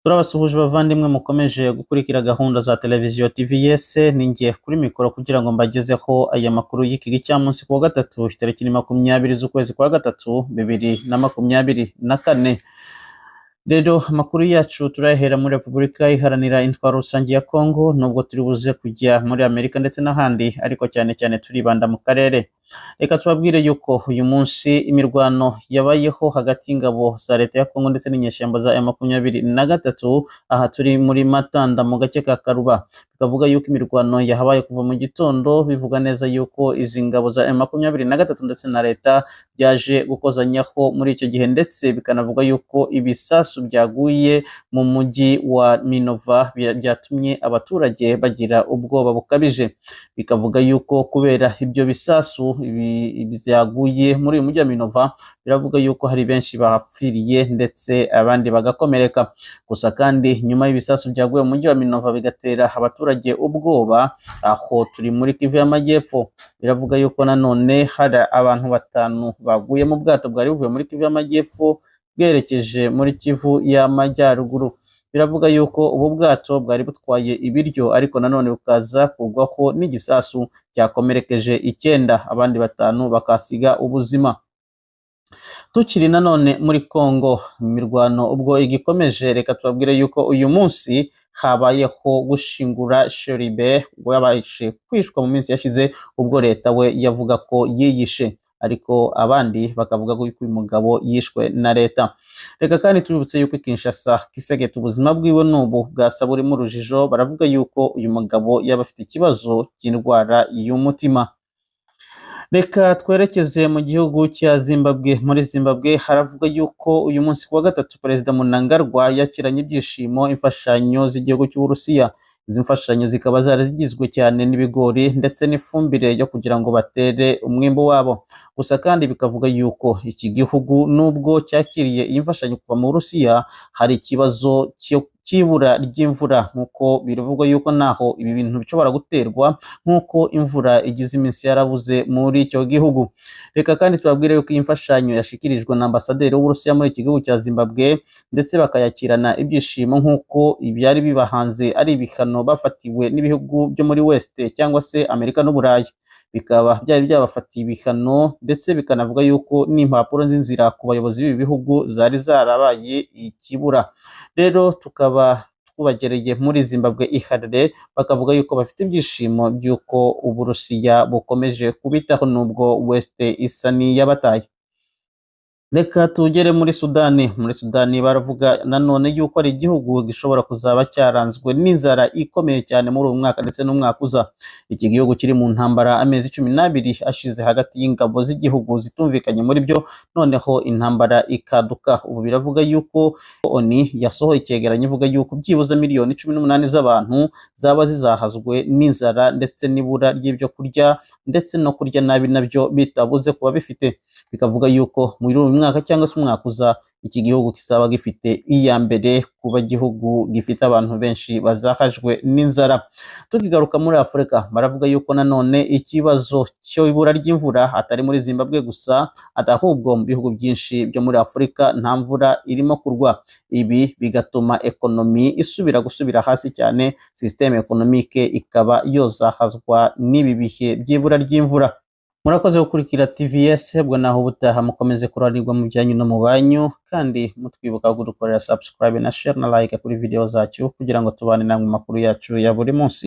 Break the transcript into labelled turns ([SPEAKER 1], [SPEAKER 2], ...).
[SPEAKER 1] Turabasuhuje bavandimwe mukomeje gukurikira gahunda za televiziyo TVS. Ninjye kuri mikoro kugira ngo mbagezeho aya makuru y'iki gicamunsi kuwa gatatu, tariki ni 20 z'ukwezi kwa gatatu 2024. Rero amakuru yacu turayahera muri Repubulika Iharanira Intwaro Rusange ya Kongo, nubwo turi buze kujya muri Amerika ndetse n'ahandi, ariko cyane cyane turibanda mu karere. Reka tubabwire yuko uyu munsi imirwano yabayeho hagati y'ingabo za leta ya Kongo ndetse n'inyeshyamba za M23. Aha turi muri Matanda mu gace ka Karuba. Bikavuga yuko imirwano yahabaye kuva mu gitondo, bivuga neza yuko izi ngabo za M23 ndetse na leta byaje gukozanyaho muri icyo gihe, ndetse bikanavuga yuko ibisasu byaguye mu mujyi wa Minova byatumye abaturage bagira ubwoba bukabije. Bikavuga yuko kubera ibyo bisasu byaguye muri uyu mujyi wa Minova, biravuga yuko hari benshi bahapfiriye ndetse abandi bagakomereka. Gusa kandi nyuma y'ibisasu byaguye mu mujyi wa Minova bigatera abaturage ubwoba, aho turi muri Kivu y'Amajyepfo, biravuga yuko nanone hari abantu batanu baguye mu bwato bwari buvuye muri Kivu y'Amajyepfo bwerekeje muri Kivu y'Amajyaruguru. Biravuga yuko ubu bwato bwari butwaye ibiryo, ariko nanone bukaza kugwaho n'igisasu cyakomerekeje icyenda, abandi batanu bakasiga ubuzima. Tukiri nanone muri Kongo, imirwano ubwo igikomeje, reka tubabwire yuko uyu munsi habayeho gushingura Sheribe wabashe kwishwa mu minsi yashize, ubwo leta we yavuga ko yiyishe, ariko abandi bakavuga ko uyu mugabo yishwe na leta. Reka kandi tubibutse yuko Kinshasa Kisegeta ubuzima bwiwe n'ubu bwasa burimo urujijo. Baravuga yuko uyu mugabo yaba afite ikibazo cy'indwara y'umutima. Reka twerekeze mu gihugu cya Zimbabwe. Muri Zimbabwe haravuga yuko uyu munsi kuwa gatatu Perezida Mnangagwa yakiranye ibyishimo imfashanyo z'igihugu cy'Uburusiya. Izi mfashanyo zikaba zari zigizwe cyane n'ibigori ndetse n'ifumbire yo kugira ngo batere umwimbo wabo. Gusa kandi bikavuga yuko iki gihugu, nubwo cyakiriye iyi mfashanyo kuva mu Burusiya, hari ikibazo cy'ibura ry'imvura, nk'uko bivugwa yuko naho ibi bintu bishobora guterwa nk'uko imvura igize iminsi yarabuze muri icyo gihugu. Reka kandi tubabwire yuko iyi mfashanyo yashikirijwe na ambasaderi w'Uburusiya muri iki gihugu cya Zimbabwe, ndetse bakayakirana ibyishimo nk'uko ibyari bibahanze ari ibihano bafatiwe n'ibihugu byo muri West cyangwa se Amerika n'Uburayi. Bikaba byari byabafatiye ibihano, ndetse bikanavuga yuko n'impapuro z'inzira ku bayobozi b'ibi bihugu zari zarabaye ikibura. Rero tukaba twubagereye muri Zimbabwe iharire, bakavuga yuko bafite ibyishimo by'uko Uburusiya bukomeje kubitaho nubwo West isa n'iyabataye. Reka tugere muri Sudani. Muri Sudani baravuga nanone yuko ari igihugu gishobora kuzaba cyaranzwe n'inzara ikomeye cyane muri uyu mwaka ndetse n'umwaka uza. Iki gihugu kiri mu ntambara amezi 12 ashize hagati y'ingabo z'igihugu zitumvikanye muri byo, noneho intambara ikaduka. Ubu biravuga yuko ONU yasohoye icyegeranyo ivuga yuko byibuze miliyoni 18 z'abantu zaba zizahazwe n'inzara ndetse n'ibura ry'ibyo kurya, ndetse no kurya nabi nabyo bitabuze kuba bifite. Bikavuga yuko muri uyu mwaka cyangwa se umwaka uza iki gihugu kizaba gifite iya mbere kuba gihugu gifite abantu benshi bazahajwe n'inzara. Tukigaruka muri Afurika, baravuga yuko nanone ikibazo cy'ibura ry'imvura atari muri Zimbabwe gusa, ahubwo mu bihugu byinshi byo muri Afurika nta mvura irimo kurwa. Ibi bigatuma économie isubira gusubira hasi cyane, système économique ikaba yozahazwa n'ibi bihe by'ibura ry'imvura. Murakoze gukurikira TVS. Ubwo naho ubutaha, mukomeze kuranirwa mu byanyu no mu banyu, kandi mutwibuka kudukorera subscribe na share na like kuri video zacu kugira ngo tubane namwe mu makuru yacu ya buri munsi.